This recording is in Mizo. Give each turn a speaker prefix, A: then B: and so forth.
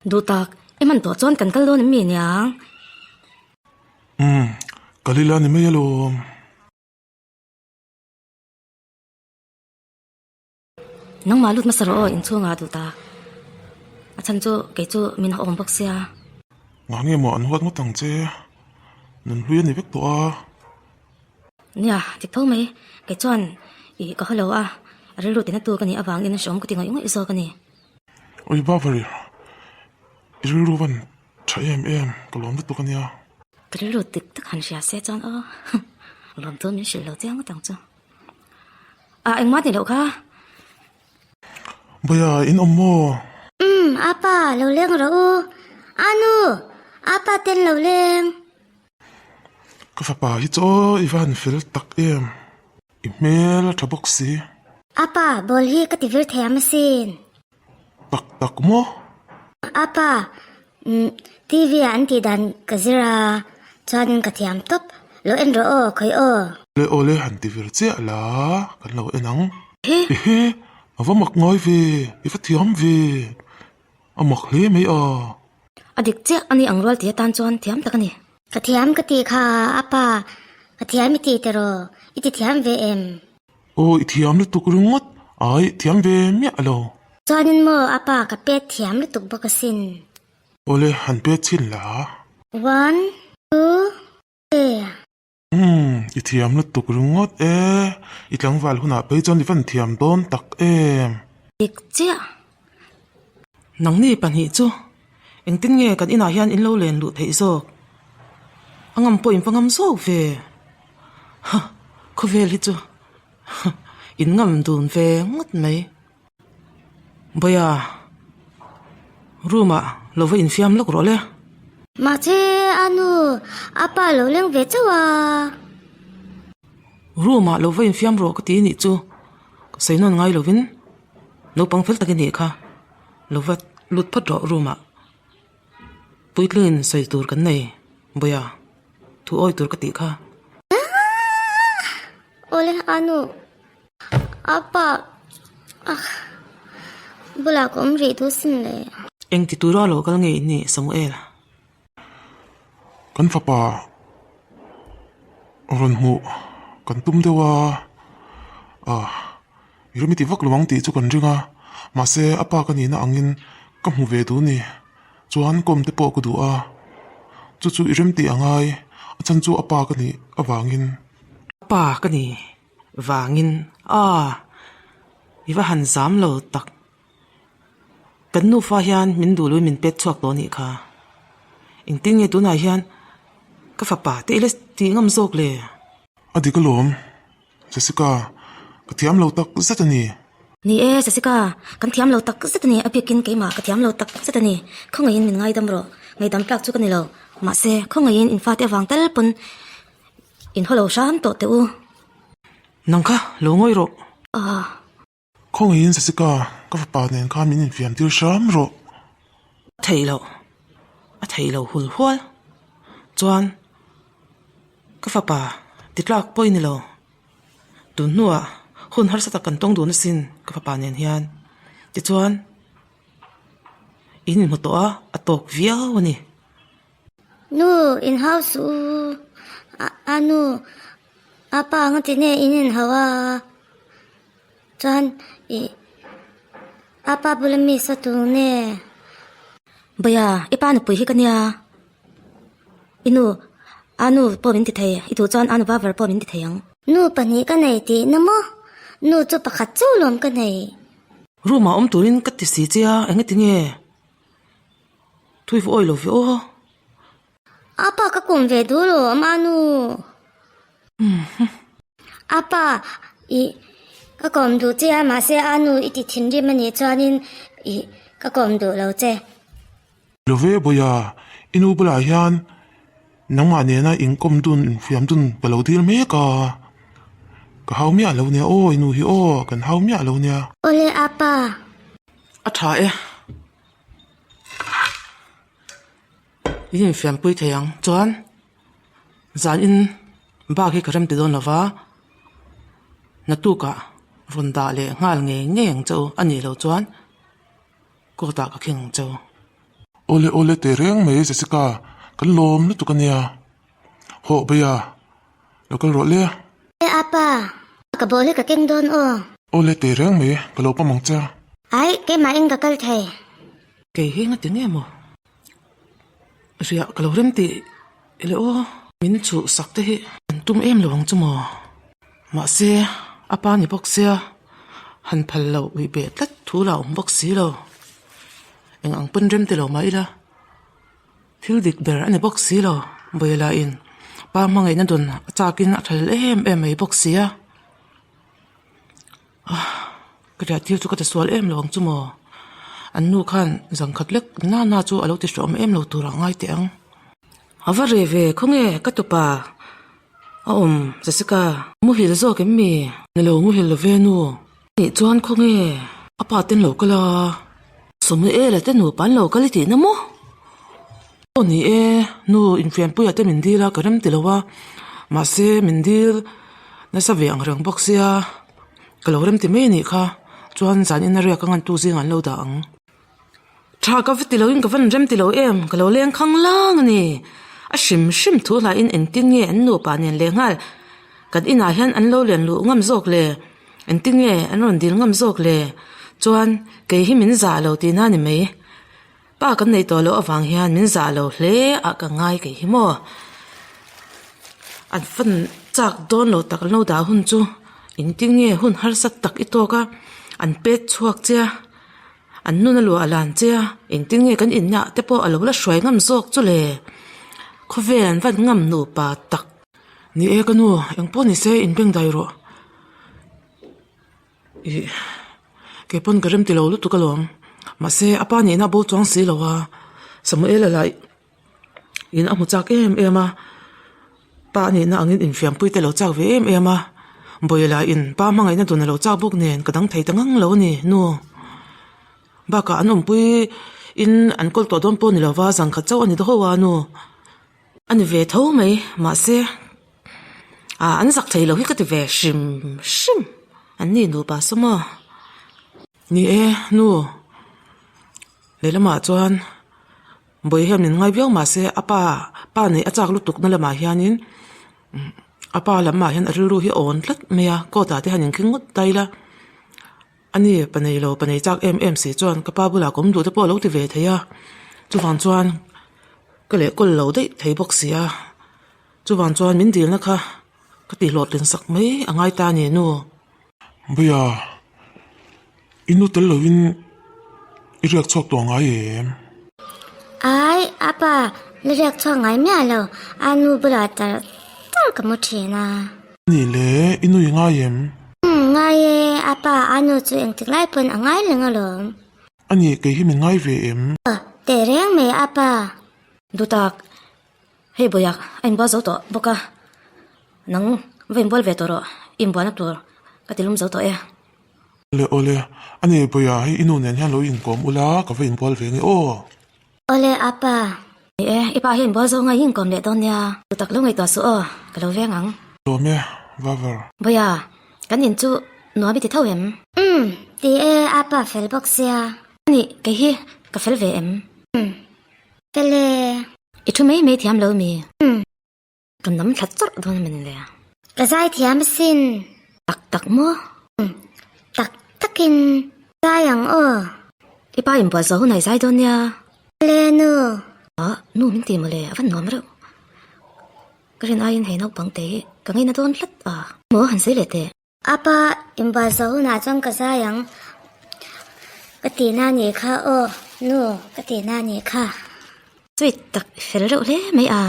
A: Duh tak, i hman tawh chuan kan kal dawn em mi niang?
B: Umm, kal ila ni mai alawm.
A: Nangmah lut hmasa rawh aw inchhungah duh tak. A chhan chu kei chu min awm bawk sia.
B: Ngah nge maw an huat ngawt ang che? Nunhlui a ni vek tawh a.
A: Nia, dik tho mai. Kei chuan ih ka haw lo a, a rilru tina tu ka nih avangin a hreawm ka ti ngawih ngawih zawk a ni.
B: Oi Bavari, i rilru van tha em em, ka lawm lutuk a nia.
A: Ka rilru dik tak han hria se chuan aw, lawm chu min hrilh lo chiang ngawt ang chu. A engmah ni loh kha.
B: Bawia, in awm maw?
C: Umm, apa, lo leng rawh u. Anu, apa ten lo leng.
B: Ka fapa hi chu aw i va han fel tak em, i hmel a tha bawk si.
C: Apa, ball hi ka ti vir thei ang asin.
B: Tak tak maw?
C: Apa, umm, TV ah an tih dan ka zir a, chuanin ka thiam tawp. Lo en rawh aw, khawi aw.
B: Awle awle han ti vir chiah la, kan lo en ang. Ehe, a va mak ngai ve, i va thiam ve, a mak hle mai a.
A: A dik chiah a ni ang rual tih atan chuan thiam tak a ni.
C: Ka thiam ka tih kha a pa, ka thiam i tih tiraw, i ti thiam ve em?
B: Aw i thiam lutuk ringawt, ai thiam ve miah lo.
C: Chuanin maw a pa ka pet thiam lutuk bawk asin.
B: Awle han pet chhin la.
C: One, two, three.
B: Umm, i thiam lutuk ringawt e, i tlangval hunah phei chuan i van thiam dawn tak em.
A: Dik chiah.
D: Nangni pahnih chu engtin nge kan inah hian in lo len luh theih zawk? A ngam pawh in va ngam zawk ve. Ha, khawvel hi chu in ngam dun ve ngawt mai. Bawia, room ah lo va infiam lawk rawh le.
C: Mahse, a nu, a pa lo leng ve chauh a.
D: Room ah lo va infiam rawh ka ti nih chu, ka sawi nawn ngai lovin naupang fel tak i nih kha, lo va lut phawt rawh room ah. Puitlingin sawi tur kan nei, Bawia, thu awi tur ka tih kha.
C: Awle, a nu. Apa bulah ka awm rih duh sin le.
D: Eng ti tura lo kal nge in nih Samuel?
B: Kan fapa rawn hmuh kan tum deuh a, ah i rem i ti vak lo ang tih chu kan ring a, mahse a pa ka nihna angin ka hmu ve duh ni. Chuan kawm te pawh ka duh a, chu chu i rem tih a ngai, a chhan chu a pa ka nih avangin.
D: A pa ka ni vangin aah i va han zam lo tak. Kan nufa hian min duh lui min pet chhuak tawh anih kha. Engtin nge tunah hian ka fapa te ila tih ngam zawk le?
B: A dik alawm, Jessica, ka thiam lo tak zet a ni.
A: Ni e, Jessica, kan thiam lo tak zet a ni. A biakin keimah ka thiam lo tak zet a ni. Khawngaihin min ngaidam rawh. Ngaidam tlak chu ka ni lo. Mahse, khawngaihin in fate avang tal pawn In haw lo hram tawh teh u.
D: Nang kha lo ngawi rawh.
A: Ah.
B: Khawngaihin Jessica, ka fapa nen khan min infiam tir hram rawh.
D: A theih loh, a theih loh hul hual. Chuan ka fapa ti tlak pawh i ni lo. Tun hnuah hun harsa tak kan tawng dun asin ka fapa nen hian. Tichuan in inhmu tawh a, a tawk viau a ni.
C: Nu, in hau suh u. A nu, a pa anga ti nge in inhau a? Chuan ih a pa bula mi sa tur nge?
A: Bawia, i pa nupui hi ka nia. I nu, a nu pawh min ti thei, i duh chuan a nu vavar pawh min ti thei ang.
C: Nu pahnih ka nei tihna maw? Nu chu pakhat chauh lawm ka nei.
D: Room ah awm turin ka ti si che a, engati nge? Thui va awi lo ve aw.
C: Apa ka kum ve duh lo ama nu. Apa i ka kawm duh che a mahse a nu i ti thinrim a nih chuanin i ka kawm duh lo che.
B: Lo ve bawia i nu bulah hian nangmah nena inkawm dun infiam dun ka lo dil mek a, ka hau miah lo nia aw i nu hi aw kan hau miah lo nia.
C: Awle apa.
D: A tha e. In infiampui thei ang chuan zan in bak hi ka rem ti dawn lo va naktukah rawn dah leh nghal ngei ngei ang che u a nih loh chuan court ah ka kheng ang che u.
B: Awle awle teh reng mai Jessica, kan lawm lutuk a nia. Hawh Beia, lo kal rawh le.
C: E apa, ka ball hi ka keng dawn aw.
B: Awle teh reng mai, ka lo pawm ang che.
C: Ai, keimah in ka kal thei.
D: Kei hi nga ti nge maw? Riah ka lo rem tih le aw. Min chhuh sak te hi an tum em lo ang chu maw? Mahse, a pa ni bawk sia, han phal lo uih beh tlat thu la awm bawk si lo. Eng ang pawn rem ti lo mah ila, thil dik ber a ni bawk si lo. Bawilah in pa hmangaihna dawn a chakin a thlal em em mai bawk si a. Ka riah tir chu ka ti sual em lo ang chu maw? An nu khan zan khat lek na na chu a lo ti hreawm em lo tur ah ngai teh ang. A va reh ve khawnge ka tupa a awm Jessica. Muhil zawk em mi? Ni lo muhil lo ve nu. Nih chuan khawnge a pa ten lo kal a. Samuela te nupa an lo kal i tihna maw? Aw ni e, nu infiampuia te min dil a ka rem ti lo a, mahse min dil nasa ve ang reng bawk sia ka lo rem ti mai a nih kha, chuan zan in a riak a ngantu zingah an lo dah ang. Tha ka va ti lo in ka van rem ti lo em, ka lo leng khang lang a ni. A hrim hrim thu hlain engtin nge an nupa nen leh nghal kan inah hian an lo len luh ngam zawk le, engtin nge an rawn dil ngam zawk le, chuan kei hi min zah lo tihna a ni mai. Pa kan neih tawh loh avang hian min zah lo hle a ka ngai kei hi maw. An fan chak dawn lo tak an lo dah hun chu engtin nge hun harsa tak i tawk a, an pet chhuak che a, an nun a luah a lan che a, engtin nge kan inna te pawh a lo la hruai ngam zawk chu le. Khawvel an van ngam nupa tak. Ni e ka nu, engpawh ni se inbeng dai rawh. Ih kei pawn ka rem ti lo lutuk alawm mahse a pa nihna a bo chuang si lo a Samuela lah in a hmu chak em em a pa nihna angin infiampui te a lo chak ve em em a Bawihla in pa hmangaihna dun a lo chak bawk nen ka dang thei ta ngang lo a ni nu bakah an awmpui in an kawl tawh dawn pawh a ni lo va zangkhat chauh a ni daw ho a nu. A ni ve tho mai mahse ah an zak thei lo hi ka ti ve hrim hrim an ni nupa saw maw. Ni e nu lehlamah chuan bawi hian min ngai viau mahse a pa pa neih a chak lutuk na lamah hianin a pa lamah hian a rilru hi a awn tlat mai a coat ah te hian inkhing ngawt ta ila a ni pa nei lo pa nei chak em em si chuan ka pa bulah ka awm duh te pawh a lo ti ve thei a chuvang chuan. Ka leh kawl lo daih thei bawk si a, chuvang chuan min dilna kha ka ti hlawhtlin sak mai a ngai ta a ni nu.
B: Bawia, i nu tel lovin i riak chhuak tawh ngai em?
C: Ai, apa, la riak chhuak ngai miah lo, a nu bulah tar tar ka mu thin a.
B: Ni le, i nu i ngai em?
C: Umm, ngai e, apa, a nu chu engtik lai pawn a ngai reng alawm.
B: A ni, kei hi min ngai ve em?
C: Teh reng mai a pa.
A: Dutak, hei bawiah a inbual zo tawh bawk a, nang va inbual ve tawh rawh, i inbualna tur ka ti lum zo tawh e.
B: Awle awle, a ni bawiah hei i nu nen hian lo inkawm ula, ka va inbual ve nge aw.
C: Awle a pa.
A: Ni e, i pa hi inbual zo ngai inkawm leh dawn nia, dutak lo ngaihtuah suh aw, ka lo veng ang.
B: Lawm e, Vavar.
A: Bawiah, kan in chu nuam i ti tho em?
C: Umm, ti e, a pa fel bawk sia.
A: Ani, kei hi ka fel ve em?
C: Umm, fel e.
A: I thu mai mai thiam lo mi?
C: Umm.
A: Ka nam thla chawrh dawn a mawni le.
C: Ka zai thiam asin.
A: Tak tak maw?
C: Umm, tak takin zai ang aw.
A: I pa inbual zawh hunah i zai dawn nia.
C: Le nu.
A: Ah, nu min ti mawle, a van nuam reuh. Ka rin aiin hei naupang te hi ka ngaina dawn tlat a. Maw han sawi leh teh.
C: Apa inbual zawh hunah chuan ka zai ang. Ka tihna a nih kha aw, nu ka tihna a nih kha.
A: Sweet tak fel reuh hle mai a.